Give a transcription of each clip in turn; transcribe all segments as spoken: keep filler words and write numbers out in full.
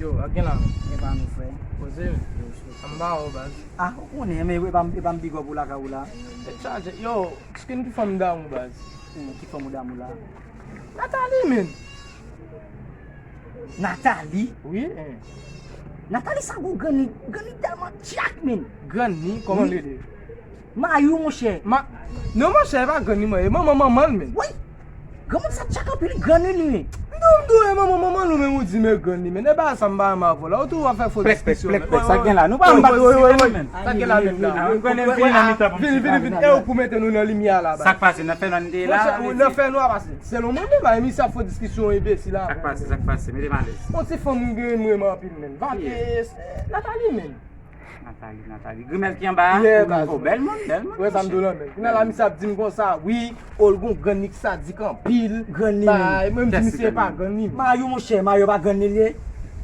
Yo, ak gen la men. Epa nou frè. Poze men. Anba ou baz. Ah, ou konnen, men epa, epa m big up ou lakay ou la. Tèt chaje. Yo, skin ki fanm damou baz. Hmm, ki fanm ou damou la? Nathalie men. Nathalie? Wi, en. Nathalie sa gwo grann li, grann li tèlman tchak men. Grann li, kòman l rele? Mayou monchè. Ma, non monchè, e pa grann li mwen, e manman manman l men. Wi. Granmoun sa tchak anpil, grann li li men. M di w, m di w, e manman manman l ou menm ou di men grann li men. E pa sa m pa renmen avè w la, ou toujou ap fè fo diskisyon men. Plèk, plèk, plèk, sa gen la? Nou pa anba twoke men. Sa gen la menm la? Vini, vini, vini, e ou pou mete nou nan limyè la baz. Sa k pase nan fè nwa n te la? Monchè, ou nan fè nwa pase. Selon mwen menm, a emisyon ap fè diskisyon enbesil la. Sa k pase, sa k pase? Mete m alèz. Yon ti fanm m gen m renmen anpil men. Vapes, Nathalie men. Nathalie, Nathalie. Grimèl ki anba a? Yeah, baz. Oh, bèl moun, bèl moun. Wè sa m di w la men. Kounye a la misye ap di m konsa, wi, Olgon grann li k sadik anpil. Grann li men. Menm si misye pa grann li men. Mayou monchè, Mayou pa grann li li ye?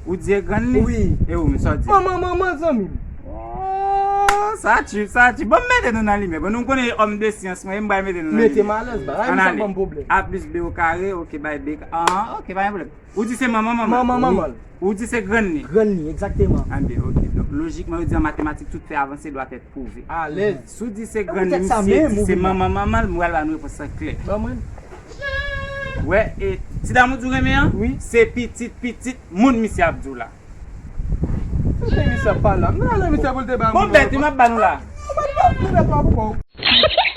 Ou di e grann li? Wi. E ou menm sa w di? Manman manman zanmi m. Oh, sa tchip, sa tchip. Bon, m mete nou nan limyè. Bon, nou konnen òm de syans mwen, e m pral mete nou nan limyè. Mete m alèz baz. Ay misye ap ban m pwoblèm. A plis B o kare, ok, bay B, ah, ok, pa gen pwoblèm. Ou di se manman manman l. Manman manman l. Ou di se grann li. Grann li, egzakteman. Anben, ok. Donk, lojikman, yo di an matematik, tout fè avanse dwa èt pwouve. Alèz. Si w di se grann li, misye di se manman manman l, m pral ba nou repons lan klè. Ban mwen. Wè, e ti dam ou di w renmen an, wi, se pitit pitit moun misye ap di w la. Misye ap pale la. M nan ale misye pou l te ba m. Bon, bèt, m ap ba nou la. Ou pa t ba m bèt la pou kò w.